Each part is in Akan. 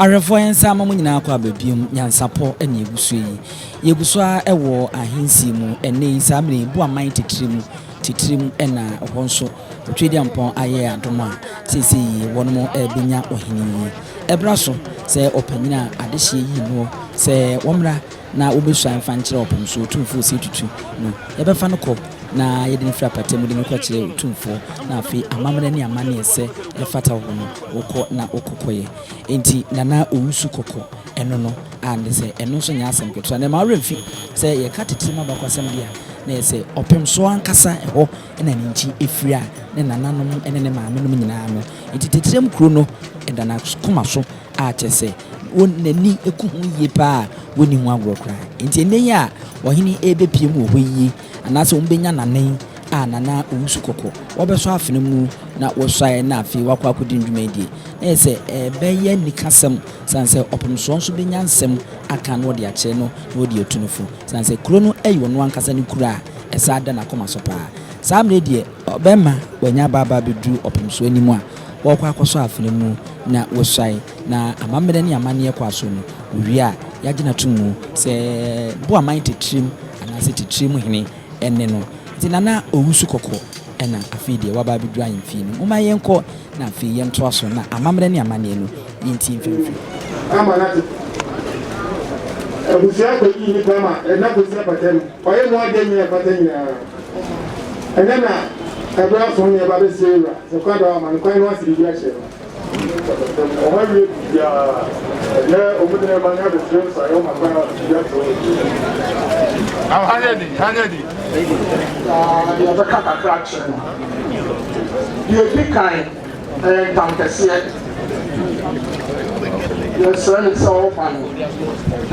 Ahwɛfoɔ, yɛn nsa ama mo nyinaa kɔ aba biom. Nyansapɔ ne yɛgu so yi. Yɛgu so ara wɔ ahensie mu. Ɛnnɛ yi, saa mmerɛ yi, Boaman titire mu titire mu ɛna ɛhɔ nso Otwedeampɔn ayɛ adom a seesei wɔnom rebɛnya ɔhene yi. Ɛbra so sɛ ɔpanyin a adehyeɛ yii noɔ sɛ wɔmmra na wɔbɛsua mfa nkyerɛ ɔpem so Otumfoɔ Osei Tutu no. Yɛbɛfa no kɔ na yɛde no firi apata mu de no kɔkyerɛ Otumfoɔ na afei amammerɛ ne amanneɛ sɛ ɛfata hɔ no wokɔ na wokɔkɔyɛ. Enti Nana Owusu kɔkɔ ɛno no a ne sɛ ɛno nso nyɛ asɛm ketewa. Na ɛma wo werɛ mfi sɛ yɛka titire mu abakɔsɛm deɛ a, na ɛyɛ sɛ ɔpem so ankasa ɛhɔ na ne nkyi firi a ne nananom ne ne maamenom nyinaa no. Enti titire mu kuro no ɛda n'akoma so a kyerɛ sɛ n'ani ku ho yie paa a wɔnni ho agorɔ koraa. Enti ɛnnɛ yi a ɔhene rebɛpue mu wɔ hɔ yi anaasɛ wɔbɛnya nanen a Nana Owusu kɔkɔ wɔbɛsɔ afena mu na wɔsuaeɛ na afei wakɔ akɔdi ne dwuma yi deɛ, na ɛyɛ sɛ ɛbɛyɛ anikasɛm sane sɛ ɔpemsoɔ nso bɛnya nsɛm aka na ɔde akyerɛ no na ɔde atu no fo sane sɛ kuro no yɛ ɔno ankasa ne kuro a ɛsan da n'akoma so paa. Saa mmerɛ yi deɛ ɔbɛma wanya aba aba abɛduru ɔpemsoɔ anim a wɔrekɔ akɔsɔ afena mu na wɔsuae na amammerɛ ne amanneɛ kɔ aso no, wɔwie a yɛagye no ato mu sɛ Boaman Titirim anaasɛ Titirim hene ne no. Nti Nana Owusu Kɔkɔ na afei deɛ waba abɛduru ahemfie no. Momma yɛnkɔ na afei yɛntoa so na amammerɛ ne amanneɛ no yɛntie mfimfini. Ama no ate. Abusua kɔyi nnipa ma ɛna kɔsi apata mu. Ɔyɛ mu adeɛ nyina ɛfata nyinaa. Ɛnɛ na ɛberɛ aso ne ɛba bɛsrɛ wura sɛ kwan da hɔ ama no kwan no ase biribi akyerɛ no. Wɔn awie biribiara. Ɛnɛ wɔn de ne ba no abɛsrɛ nsa yɛ wɔn kwan ase biribi akyerɛ wɔn. Hanyɛ di, hanyɛ di. Na yɛbɛka kakra akyerɛ no. Deɛ ɛdi kan, ɛyɛ ntam kɛseɛ. Yɛsrɛ no sɛ ɔba no,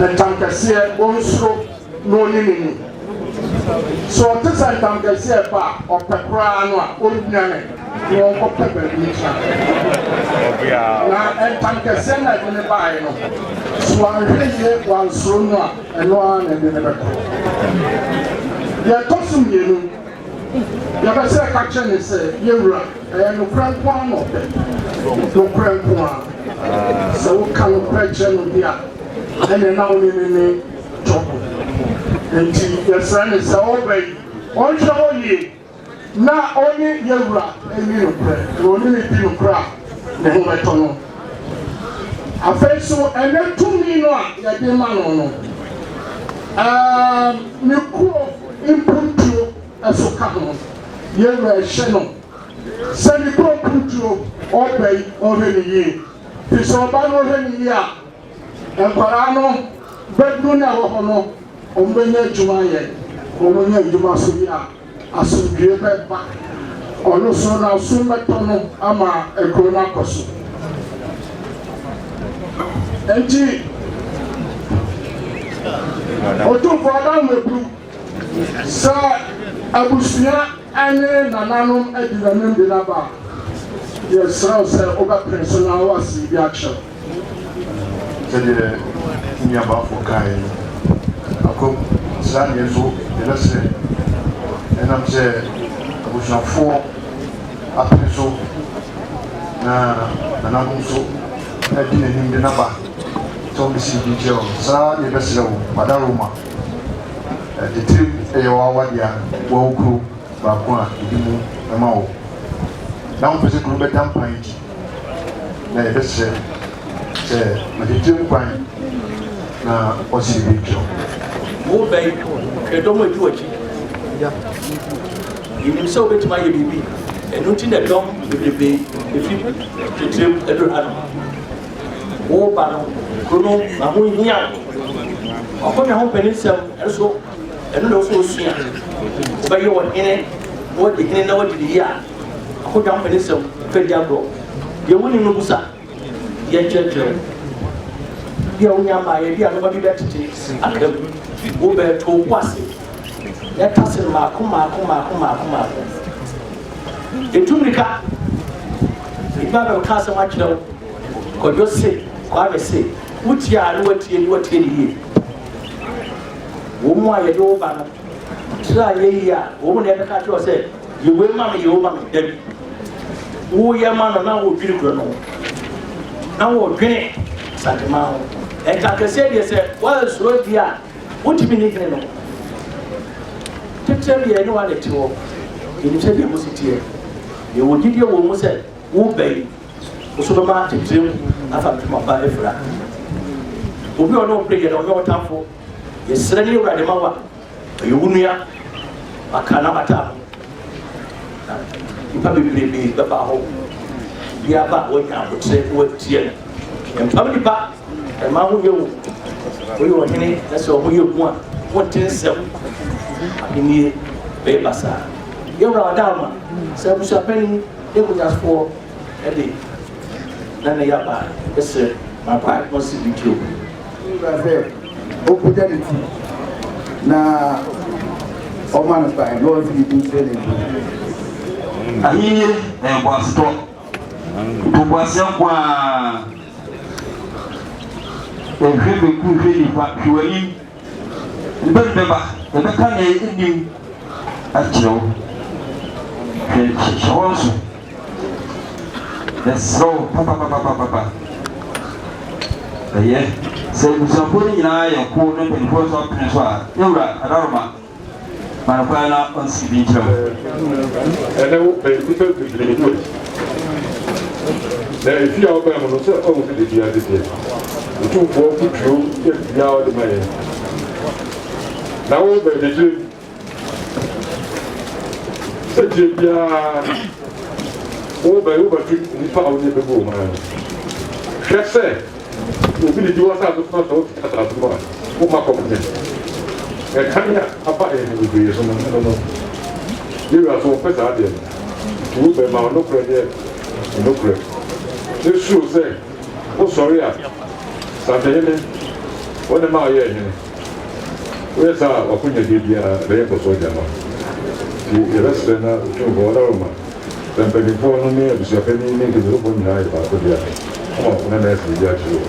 ntam kɛseɛ, ɔnsuro na ɔnni ne ni. Sɛ ɔte sɛ ntam kɛseɛ reba a, ɔpɛ koraa no a, ɔnnwane na ɔnkɔpɛ baabi ntena. Na ntam kɛseɛ no a ɛde no baeɛ no, sɛ wanhwɛ yie wansuro no a, Ɛno ara na ɛde no bɛkɔ. Deɛ ɛtɔ so mmienu, yɛpɛ sɛ yɛka kyerɛ no sɛ, Yɛn wura, ɛyɛ nokorɛ nko ara na ɔpɛ. Nokorɛ nko ara. Sɛ woka nokorɛ kyerɛ no deɛ a, ɛnneɛ na wo ne no ne trouble. Enti yɛsrɛ no sɛ ɔreba yi, ɔnhwɛ hɔ yie. Na ɔne yɛn Wura nni nokorɛ, na ɔne no di nokorɛ a, ne ho bɛtɔ no. Afei nso, ɛnnɛ tumi no a yɛde ma no no, ɛɛm, ne kuro mpuntuo nso ka ho. Yɛn Wura rehyɛ no sɛ ne kuro mpuntuo, ɔba yi, ɔnhwɛ no yie. Firi sɛ ɔba no ɔhwɛ no yie a, nkwadaa no, babunu no a ɛwɔ hɔ no, Wɔbɛnya adwuma ayɛ, wɔnya adwuma nso wie a, asomdwoeɛ bɛba. Ɔno nso n'asom bɛtɔ no ama kuro no akɔ so. Enti, Otumfoɔ Adanwomebru, sɛ abusua ne nananom adi n'anim de no aba a, yɛsrɛ wo sɛ wobɛpene so na woase biribi akyerɛ wo. Sɛdeɛ me nuabaafoɔ kaeɛ no, Akwam saa deɛ nso yɛbɛsrɛ, ɛnam sɛ abusuafoɔ apene so na nananom nso adi n'anim de n'aba sɛ wɔbɛsi biribi nkyerɛ wɔn. Saa na yɛbɛsrɛ wo, Madaroma, titire ɛyɛ w'awadeɛ a wawo kuro baako a ɛdi mu ma wo, na wompɛ sɛ kuro bɛda mpan nti. Na yɛbɛsrɛ sɛ ma titiriw kwan na ɔsi biribi nkyerɛ wo. Wo ba yi, hwɛ dɔm a edi w'akyi. Yenim sɛ wobetumi ayɛ biribi, ɛno nti na dɔm bebrebe efi titiriw aduru ha no. Wo ba no, kuro no ma ho hia wo. Ɔkɔmia ho mpaninsɛm nso, ɛno na ɛwɔ sɛ osua. Wobɛyɛ ɔhene, na wadi hene na wadi ne yie a, Akodwa mpaninsɛm fa di agorɔ. Deɛ wonim no busa, yɛnkyerɛkyerɛ wo. Bi a wonya mmaeɛ, bi a nnoɔma bi bɛtete aka mu. Wobɛto wo bo ase na ɛtase no maako maako maako maako maako. Ɛtu mmirika, nnipa bɛka asɛm akyerɛ wo. Kwadwo se, Kwame se, wotie a ne watie ne watie ne yie. Wɔn mu a yɛde wo ba no, tiri a yɛyi a, wɔn mu na yɛbɛka akyerɛ wo sɛ, Yɛ wei ma me, yɛ wei ma me. Dabi. Woyɛ ma no na wodwene kuro no ho. Na wɔdwene. Asanteman ho. Ntankɛseɛ deɛ sɛ woansuro deɛ a, wontumi nni hene no. Titire deɛ ɛne wo ara na ɛte hɔ. Yɛnim sɛdeɛ mo si teɛ. Yɛwɔ gyidie wɔ mu sɛ woreba yi, wo so bɛma titire afa ntoma pa afira. Obi a ɔne wo pere yɛ no, ɔnyɛ wo tamfo. Yɛsrɛ ne Awurade ma wo a, Ɔyɛ wo nua, waka n'abata ho, na nnipa bebrebe bɛba hɔ. Obiara ba a, wanya aboterɛ na watie no. Mpam nnipa, mma ho nyɛ wo. Woyɛ ɔhene na sɛ ɔho yɛ hu a, wonte nsɛm. Ahennie bɛyɛ basaa. Yɛn wura Adaoma, sɛ abusuapanin ne akunyafoɔ de na ne yaba a, yɛbɛsrɛ ma kwan na ɔnsi bi bio. Wura sɛ ɔmpagya ne ti na ɔma no kwan na ɔnsi biribi nkyerɛ ne nti. Ahennie ɛyɛ boasetɔ. Ntoboaseɛ nko ara. Nhwɛ benkum nhwɛ nifa, hwɛ w'anim. Mber bɛba, yɛbɛka nea yennyim akyerɛ wo. Hwɛ, hyɛ hɔ nso. Yɛserɛ wo papapapapapa. Ɛyɛ, sɛ ebusuakuo no nyinaa yɛ ko na mpanyinfoɔ nso apene so a, yɛwura Adaroma, ma no kwan na ɔnsi bi nkyerɛ wo. Ɛnɛ wo bɛn nnipa bebree di w'akyi. Na efi a wobaa mu no, sɛ ɔhu sɛ biribiara ase teɛ. Otumfoɔ fotuo yɛ biribiara a ɔde ma yɛn. Na wo bɛn titire sɛ tie biara wo bɛn wobɛto nnipa a wode bɛbu ɔman no. Hwɛ sɛ Obi didi w'asase so na sɛ wote asase no a, womma kɔm nne no. Ɛkan a aba ahemfo bebree so no, ɛno no, yɛn wura so wɔmpɛ saa adeɛ no. Nti wo bɛma wo nokorɛ nyɛ wo nokorɛ, na suro sɛ wosɔre a, Santehene, wo ne ma ɔyɛɛ hene. Woyɛ saa a, w'akonyadeɛ biara bɛyɛ nkɔsoɔ de ama wo. Nti yɛbɛsrɛ na Otumfoɔ Ɔdaworoma Sɛ mpanimfoɔ no ne abusuapanin ne nketefoɔ nyinaa yɛ baako deɛ a, ɔma wo nana asi biribi akyerɛ wo.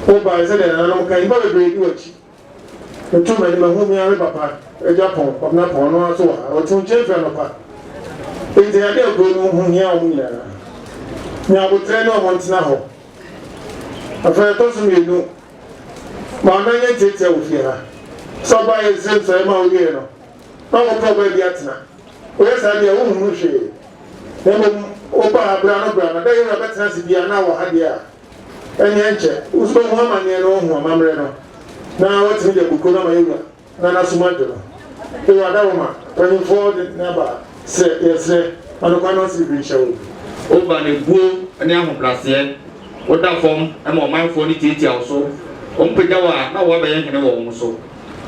Wobae sɛdeɛ nananom kae, nnipa bebree di w'akyi. Meto m'ani mahu me ara me papa, Agya Pɔn, Kwabena Pɔn, ɔno ara nso wɔ ha. Ɔte wo nkyɛn firi anɔpa. Enti ɛyɛ adeɛ a kuro no ho hia wɔn nyinaa. Nya aboterɛ ne wɔn ntena hɔ. Afei ɛtɔ so mmienu, ma wo nan nyɛ ntiatia wɔ fie ha. Sɛ ɔbaa yɛ nsere nsɔeɛ ma wowieɛ no, na wɔkɔpɛ ɔbaa bi atena. Woyɛ saa deɛ a, wonhunu hwee. Na mmom woba ha berɛ ano berɛ ano, dɛ yɛn wura bɛtena ase biara na wɔ ha deɛ a, ɛnneɛ ɛnkyɛ wo nso bɛhu amanneɛ no, woahu amammerɛ no, na woatumi de abu kuro no ama yɛn wura na n'asom adwo no. Ewura Adaworoma, mpanyimfoɔ de no aba sɛ yɛsrɛ ma no kwan na ɔnsi biribi nhyɛ wo. Woba no buo ne ahobrɛaseɛ, woda fam ma ɔmanfoɔ no tiatia wo so, wɔpagya wo a na woabɛyɛ hene wɔ wɔn so,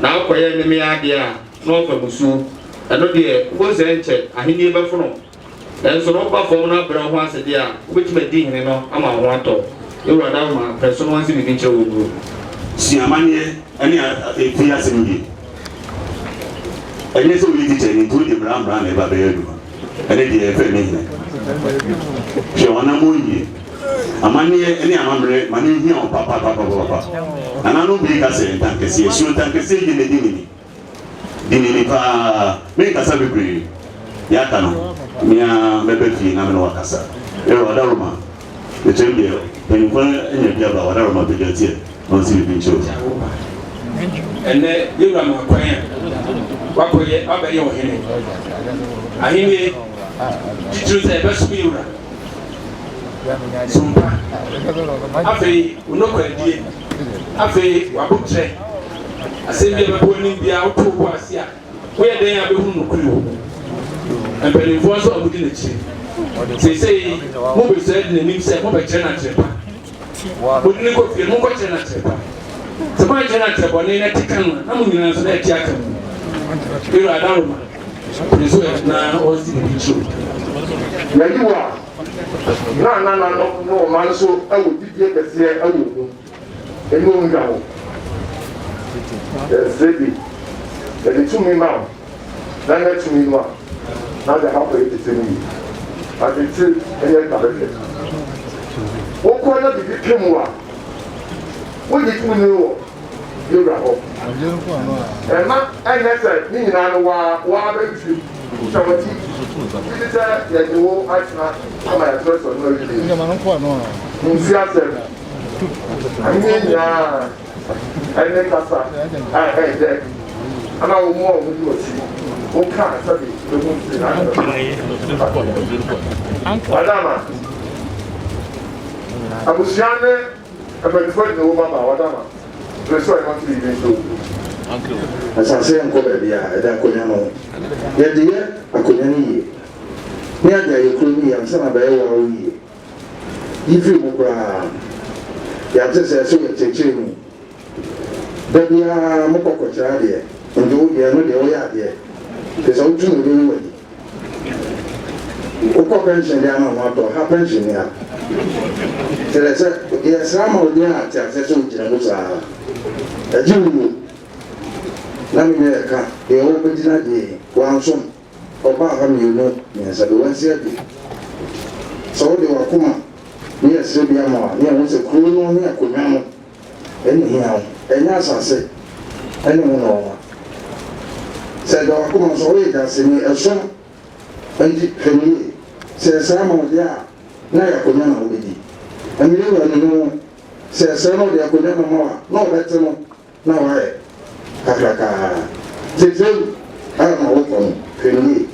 na wokɔyɛ mmemea adeɛ a, na wafa mmusuo. Ɛno deɛ, wobɛhu sɛ ɛnkyɛ, ahennie bɛfono. Nanso na woba fam na woabrɛ wo ho ase deɛ a, wobɛtumi adi hene no ama wo ho atɔ wo. Yɛn Wura Dawoma, pɛ so na wansi biribi nkyerɛ wo nnuro. Sua amanneɛ ne efie asɛm yie. Ɛnyɛ sɛ woyɛ tikyani nti wode mmara mmara na ɛba bɛyɛ adwuma. Ɛne deɛ ɛfɛ ne hene. Hwɛ w'anammɔn yie. Amanneɛ ne amammerɛ ma no nhia wo papapapapapa. Nananom bi ka sɛ ntankɛseɛ, suro ntankɛseɛ yie na di ne ni. Di ne ni paa. Menkasa bebree. Deɛ aka no, me ara mɛba fie na me ne wo akasa. Ero Adaworoma, mekyerɛ deɛ mpanyimfoɔ no anya bi aba, Adaworoma pagya ti ɛ, na ɔnsi biribi nkyerɛ wo. Ɛnnɛ, yɛn wura maa kwan a wakɔyɛ wabɛyɛ ɔhene. Ahenni titiriw sɛ yɛbɛsom yɛn wura. Som pa. Afei, wo nokwaredie. Afei, w'aboterɛ. Asɛm bi a ɛbɛba w'anim biara, woto wo bo ase a, woyɛ dɛn a bɛhunu nokorɛ wɔ mu. Mpanimfoɔ nso a wɔdi n'akyire. Seesei, mobɛsua adi n'anim sɛ mobɛkyerɛ no akyerɛ pa. Mode no kɔ fie no, monkɔkyerɛ no akyerɛ pa. Sɛ moankyerɛ no akyerɛ bɔne na ɛte ka no a, na mo nyinaa nso na ɛte aka mo. Ewura Adaworoma, pene so ɛ na ɔnsi biribi nkyerɛ wo. Yɛyi wo a, na nananom ne ɔman nso wɔ gyidie kɛseɛ wɔ wo mu. Ɛne ɔnhwa ho. Yɛsrɛ bi, yɛde tumi ma wo, na nya tumi no a, na de akɔ tete no yie. Adwentire ne ɛka bɛhwɛ. Wokɔ na biribi pem wo a, wogye tumi no wɔ yɛwura hɔ. Ɛma ɛnyɛ sɛ ne nyinaa no waa waa bɛtwitwi twa w'ati. Gye di sɛ yɛde wo atena ama yɛatwerɛtwerɛ no awie. Nsi asɛm, ahenni nyinaa ne kasa a ɛyɛ dɛ ama wɔn a wɔdi w'akyi. Wokaa sɛde ehu nti na Wadama abusua ne mpanyinfoɔ gyina wɔn ama wadama bere so a ɛma so biribi nso. Asase nkɔ baabi a ɛda akonnwa no ho. Yɛde yɛ akonnwa no yie ne yɛde ayɛ kuro no yie ansa na abɛyɛ wo ara wo yie. Yi firi mu koraa. Yɛate sɛ so yɛ kyerɛkyerɛni. Da biara mokɔ kɔkyerɛ adeɛ, nti wo deɛ ɛno deɛ woyɛ adeɛ. Firi sɛ wotu na ɛbɛyi w'adi. Wokɔ pension deɛ ama ho atɔ, ha pension ni ha. Kyerɛ sɛ yɛsrɛ ama obiara ate aseɛ sɛ wogyina mu saa. Ɛgye wuo. Na me nua ɛka deɛ wobɛgyina deɛ wansom. Ɔbaa ha mienu, miɛnsa bi, wansi adi. Sɛ wode w'akoma ne ɛserɛ bi ama a, ne ɛho sɛ kuro no ne akonnwa no na ehia wo, ɛnyɛ asase ne ho nnoɔma. Sɛ ɛda w'akoma so a, woyɛ daseni, ɛsom nti hwɛ no yie. Sɛ ɛsɛe ama wo deɛ a, na ɛyɛ akonnwa na wobɛdi. Mmere wura no ho, sɛ ɛsɛe na ɔde akonnwa no ma wo a, na ɔbɛte no. Na wayɛ kakrakaa. Titiriw a na wokɔ no, hwɛ no yie,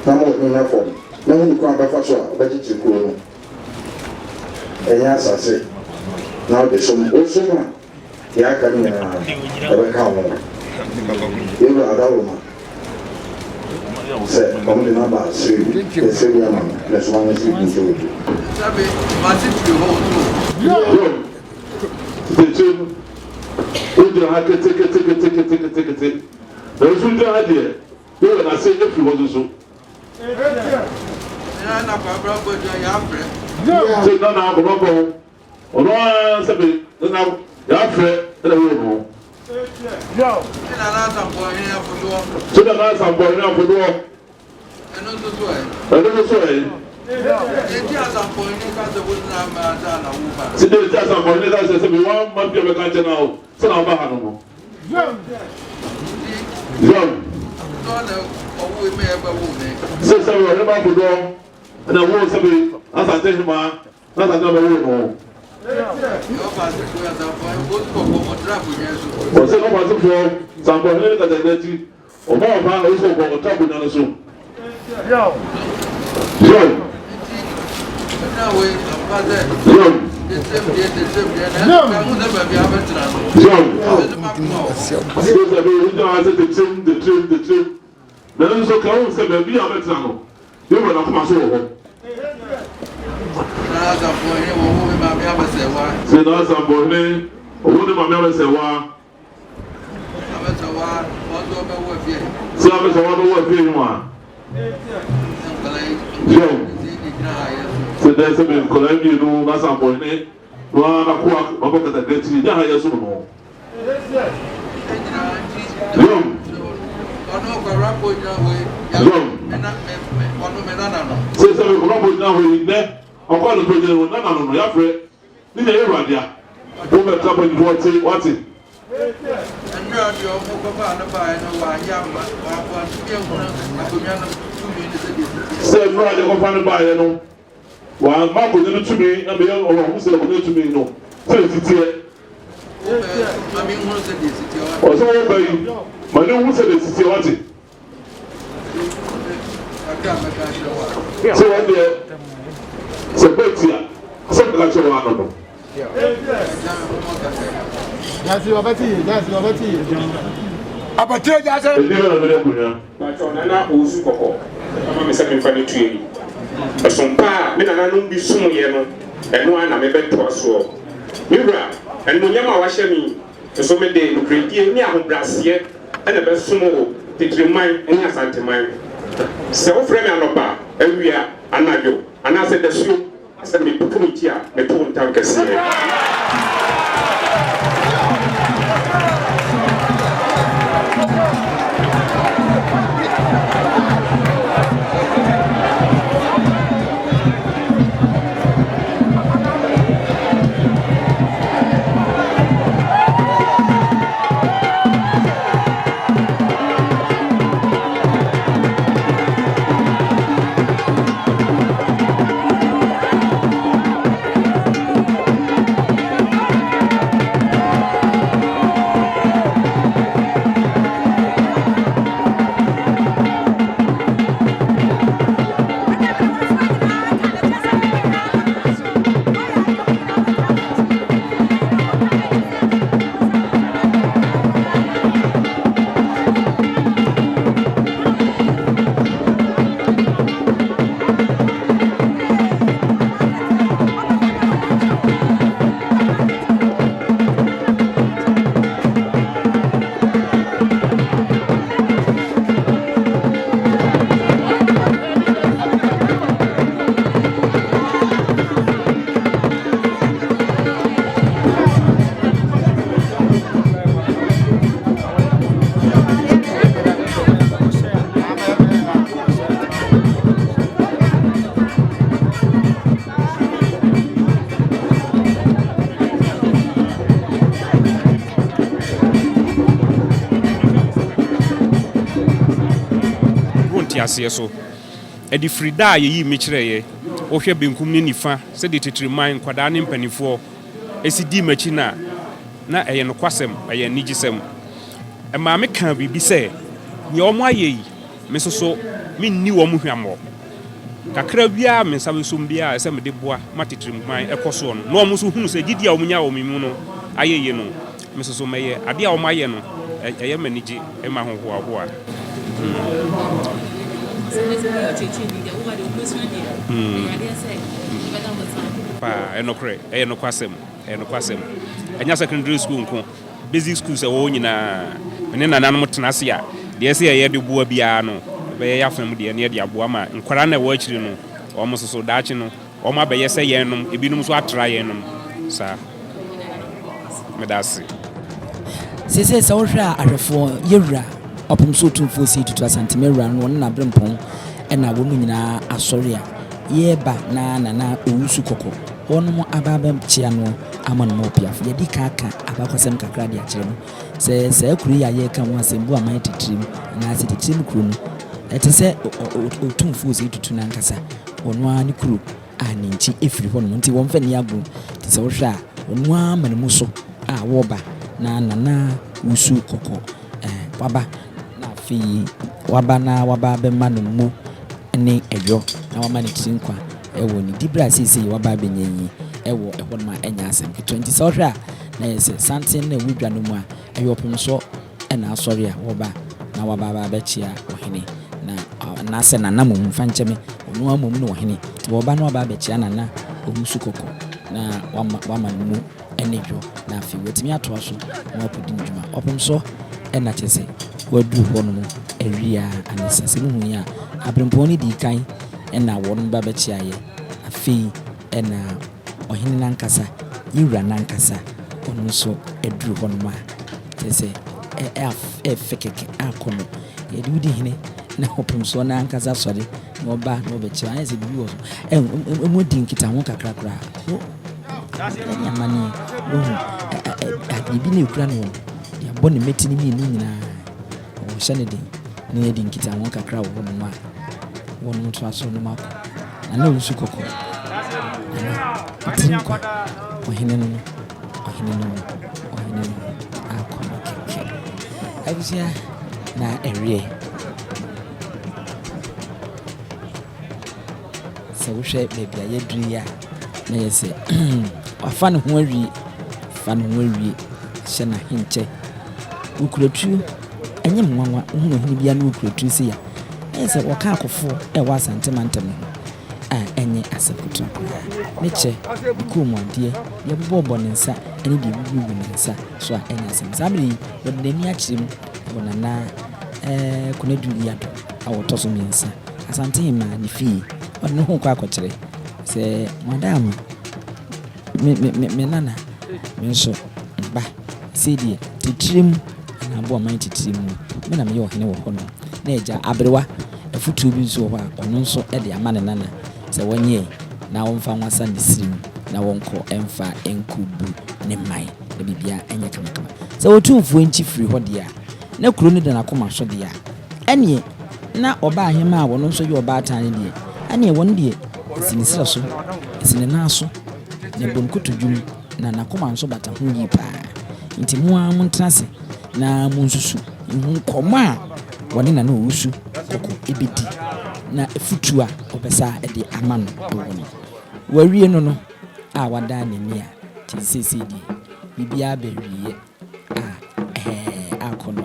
na ma w'ani nna fam, na hunu kwan a wobɛfa so a wobɛkyekyere kuro no. Ɛnyɛ asase na wode som. Wosom a, deɛ aka no nyinaa, ɛbɛka wo ho. Yɛn Wura Adaworoma, sɛ wɔde no aba serɛ bi, yɛsrɛ bi ama no, na soma no nso bi nhyɛ wɔ bi. Tete no, wogyina ha keteketeketekete, nanso wogyina ha deɛ, wowɔ n'ase afiri hɔ nso so. Sɛ nana akɔbakɔ ɔno ara sɛ me nana yɛafrɛ ɛna wɔ no. Sɛ nana asampɔhene afodoɔ. Ɛno nso so ɛ? Ɛno nso so ɛ? Deɛ nti asampɔhene ka sɛ wo nana mma ansa na woreba no. Sɛ deɛ nti asampɔhene ka sɛ sɛ me wa mma bi a bɛka nkyɛn na o sɛ na ɔba ha no no. Yam. Dɔ na ɔwo me ɛbɛwo me. Sɛ sɛ ɔhene ba kodɔ na wo sɛ me asante hema na asante na bɛwo no. Ɔsɛ ɔfa asefoɔ sampɔhene ne katakra akyi Ɔbɔ ɔpaa na ɔsɔ ɔkɔ ɔtɔ akonnwa no so. Yom. Yom. Yom. Sɛ bi wogyina hɔ sɛ tetirim tetirim tetirim nanso ka wo sɛ baabi a wobɛtena no yɛwura n'akoma so wɔ hɔ. Sɛ n'asampɔhene ɔwo ne maame abɛsɛwa. Sɛ abɛsɛwa bɛwɔ afie yi mu a. Yɛw. Sɛ dɛ sɛ me nkɔla mmienu na sampɔhene no ara n'akoa mabɔ katakra tiri ne ha yɛ som no. Yɛw. Yɛw. Sɛ sɛ me kɔla bɔ gyina hɔ yi nnɛ ɔkɔ anɔpɛ gyina hɔ nana no no yɛafrɛ Ne nyɛ yɛwura dea. Wo bɛ tra mpanyinfoɔ te wate. Mmerɛ deɛ ɔmo kɔfaa no baeɛ no wanyɛ amma wantumi anhunu akonnwa no tumi no sɛdeɛ ɛsi teɛ. Sɛ mmerɛ a yɛkɔfa no baeɛ no wamma akonnwa no tumi na meyɛ ɔhu sɛ akonnwa tumi no sɛdeɛ ɛsi teɛ. Wo bɛ ma menhunu sɛdeɛ ɛsi teɛ wate. Ɔsɛ wo bɛ yi ma ne hu sɛdeɛ ɛsi teɛ wate. Sɛ wɔn deɛ sɛ bɛti a sɛ meka kyerɛ wɔn ano no. Abatire gya sɛ. Ɛdi bɛ na mede akonnwa. Pakyɛw Nana Owusu Kɔkɔ ama me sɛ memfa ne tue yi. Ɛsom pa a me nananom bi somyɛ no, ɛno ara na mebɛtoa soɔ. Me wura, animuonyam a woahyɛ me yi nso mede nokorɛdie ne ahobrɛaseɛ na ɛbɛsom wo, Titiriman ne Asanteman. Sɛ wofrɛ me anɔpa, awia, anadwo anaasɛ dasuo sɛ mepopo me ti a, meto wo ntam kɛseɛ. nteaseɛ so. Ɛde firi da a yɛyii me kyerɛeɛ, wohwɛ benkum ne nifa sɛdeɛ titiriman, nkwadaa ne mpanimfoɔ si dii m'akyi no a, na ɛyɛ nokwasɛm, ɛyɛ anigyesɛm. Ɛmaa mekaa biribi sɛ, Deɛ wɔayɛ yi, me nso so menni wɔn hwammɔ. Kakra biara a me nsa bɛsɔ mu biara a ɛsɛ sɛ mede boa ma titiriman kɔ soɔ no, na wɔn nso hunu sɛ gyidie a wɔnya wɔ me mu no ayɛ yie no, Me nso so mɛyɛ. Adeɛ a wɔayɛ no, ɛyɛ me anigye, ɛma ahohoahoa. Paa, ɛyɛ nokorɛ, ɛyɛ nokwasɛm, ɛyɛ nokwasɛm. Ɛnyɛ secondary school nko, basic schools ɛwɔ hɔ nyinaa, me ne nananom tena ase a, deɛ ɛsɛ yɛyɛ de boa biara no, yɛbɛyɛ yɛn afa mu deɛ na yɛde aboa ma nkwadaa no a ɛwɔ akyiri no, wɔn nso so, daakye no, Wɔabɛyɛ sɛ yɛnnom, ebinom nso atra yɛnnom saa. Meda ase. Seesei sɛ wohwɛ a ahwɛfoɔ, yɛwura Ɔpem so Otumfoɔ Osei Tutu Asante Mawura no wɔne n'aberempɔn na wɔn nyinaa asɔre a yɛreba na Nana Owusu Kɔkɔ wɔnom aba abɛkyea no ama no ma ɔpiafo. Yɛadi kan aka abakɔsɛm kakra de akyerɛ mo sɛ saa kuro yi a yɛreka ho asɛm Buaman Titirim anaasɛ Titirim kuro no ɛte sɛ Otumfoɔ Osei Tutu no ankasa Ɔno ara ne kuro a ne nkyi firi hɔ nom nti wɔmfa nni agorɔ. Nti sɛ wohwɛ a ɔno ara ma ne mu so a wɔreba na Nana Wusu Kɔkɔ eh, waba na afei waba na waba abɛma no mu ne ɛyɔ na wama ne tiri nkwa wɔ ne diberɛ a seesei waba abɛnya yi wɔ ɛhɔ nom a ɛnyɛ asɛm ketewa. Nti sɛ wohwɛ a na yɛ sɛ santen no a ɛwɔ dwa no mu a ɛyɛ ɔpemsoɔ na asɔre a wɔba na wɔaba aba abɛkyea ɔhene, na anaasɛ nana mmom, mfa nkyɛ me, ɔno ara mmom ne ɔhene, nti wɔba na wɔaba abɛkyea nana Owusu Kɔkɔ na wama wama no mu ne dwo, na afei watumi atoa so na wakɔdi ne dwuma. Ɔpem so na kyerɛ sɛ waduru hɔ nom awie a ansa sɛ muhu yi a, aberempɔn no dii kan na wɔn ba bɛkyeaeɛ, afei na Ɔhene no ankasa, yɛn wura no ankasa, ɔno nso aduru hɔnom a, kyerɛ sɛ ɛyɛ fɛ kɛkɛ akɔ no. Yɛde wo di hene na ɔpemsoɔ no ankasa sɔre na ɔba na ɔbɛkyerɛ ayɛ sɛ biribi wɔ so. Ɛmu adi nkitaho kakra koraa. Wo ɛne amanneɛ wohu biribi na ɛkura no wɔ de abɔ ne mmati no mmienu nyinaa. Wɔhyɛ no den na yɛadi nkitaho kakra wɔ hɔnom a wɔnom toa so nom akɔ. Nana Owusu Kɔkɔɔ, Nana Ɔtiri Nkwa, Ɔhene no no, Ɔhene no no, Ɔhene no no, akɔ no kɛkɛ. Abusua na ɛweɛ. Sɛ wohwɛ baabi a yɛaduru yi a, na yɛ sɛ wafa ne ho awie, fa ne ho awie, hyɛ n'ahenkyɛ. Wokura tuo, ɛnyɛ me nwanwa, wohunu ɔhene biara na wokura tuo sei a, Ɛyɛ sɛ wɔka akofoɔ a ɛwɔ Asante mantam no ho a, ɛnyɛ asɛm ketewa koraa. Ne kyɛ, ne kɔnmuadeɛ, deɛ ɛbobɔbobɔ ne nsa ne deɛ ɛgugugugu ne nsa so a, ɛnyɛ asɛm. Saa berɛ yi, wɔde n'ani akyerɛ mu wɔ Nana Konadu Yiadom a ɔtɔ so mmiɛnsa, Asantehemaa ne fie. Ɔde ne ho rekɔ akɔkyerɛ sɛ, Madam, me, me, me, me nana, me nso, me ba, sei deɛ, titire mu anaa aboaman titire mu, me na meyɛ ɔhene wɔ hɔnom. Na agya aberewa afotuo bi nso wɔ hɔ a ɔno nso de ama ne nana sɛ wɔnyɛ na wɔmfa nwasa ne sirim na wɔnkɔ mfa nkɔbu ne man na biribiara nyɛ kamakama. Sɛ Otumfoɔ nkyi firi hɔ deɛ a, na kuro no da n'akoma so deɛ a, ɛneɛ na ɔbaa ahemaa a ɔno nso yɛ ɔbaatan no deɛ, ɛneɛ wɔn deɛ ɛsi ne serɛ so, ɛsi ne nan so, na ɛbɔ ne kotodwe mu, na n'akoma nso bata ho yie paa. Nti mo ara montena ase na monsusu nhu nkɔmmɔ a wɔne Nana Owusu Kɔkɔ bɛdi na afutuo a ɔbɛsa de ama no wɔ no. Wawie no no a wadan n'ani a, kyerɛ sɛ seesei deɛ biribiara aba awieɛ a ɛhɛɛ akɔ no.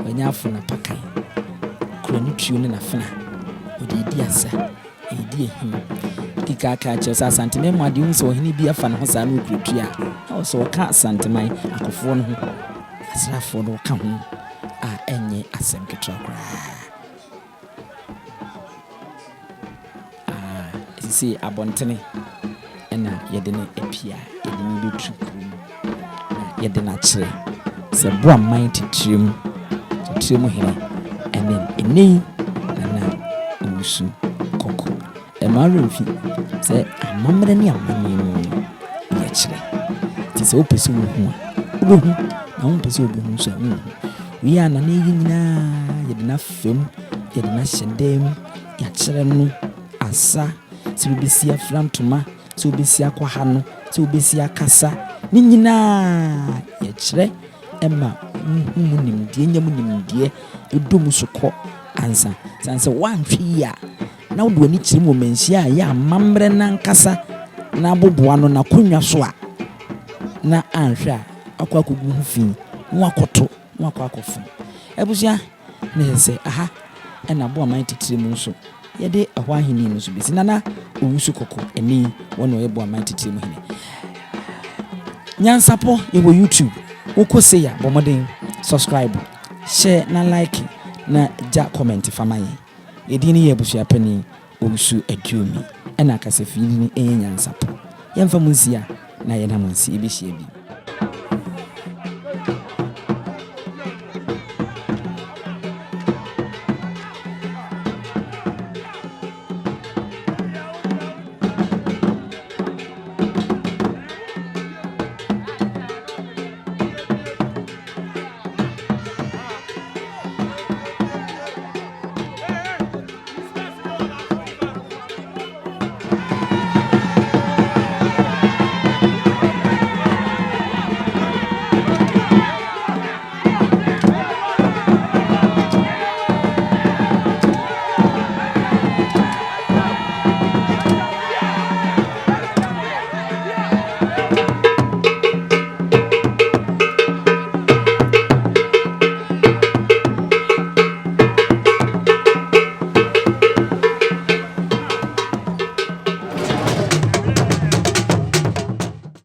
Wanya afona pakan, kura ne tuo ne n'afena, ɔde redi asa. Ɛredi ahim. Kikaaka kyerɛ sɛ Asanteman mu adeɛ, wohu sɛ ɔhene bi afa ne ho saa na ɔkura tua a, na wɔ sɛ ɔka Asanteman akofoɔ no ho, asraafoɔ no ɔka ho a ɛnyɛ asɛm ketewa koraa. Ah, sisi abɔntene ɛna yɛde no apia, yɛde no bɛtu kurom na yɛde no akyerɛ sɛ Boaman titire mu, titire mu hene ɛne ɛnɛ yi Nana Owusu Kɔkɔ. Ɛmma wo werɛ mfi sɛ amammerɛ ne amanneɛ mu no yɛkyerɛ. Nti sɛ wopɛ sɛ wohu a, wobɛhu, na wompɛ sɛ wobɛhu nso a, wonhu. Wei a Nana yi nyinaa yɛde no afa mu. Yɛde no ahyɛ dan mu, yɛakyerɛ no asa, sɛ wobɛsi afira ntoma, sɛ wobɛsi akɔ ha no, sɛ wobɛsi akasa, ne nyinaa yɛkyerɛ ma wohu mu nimdeɛ, nya mu nimdeɛ, ɛdɔ mu so kɔ ansa. Sane sɛ woanhwɛ yie a, na wode w'ani kyerɛ mu wɔ manhyia a ɛyɛ amammerɛ no ankasa n'aboboa no n'akonnwa so a, na anhwɛ a akɔ akɔgu ho fi na wakɔto na wakɔ akɔfom. Abusua, na ɛsɛ sɛ aha ɛna Aboaman titire mu nso yɛde ɛhɔ ahenni no nso bɛsi. Nana Owusu Kɔkɔ ɛne yi wɔn na ɔyɛ Boaman titire mu hene. Nyansapɔ yɛwɔ YouTube, wokɔ sei a bɔ mmɔden subscribe, share na like na gya comment fa ma yɛn. Yɛdin no yɛ Abusuapanin Owusu Aduomi ɛna kasafie no yɛ Nyansapɔ. Yɛmfa mo nsia na yɛn ha mo nsi yɛbɛhyia bio.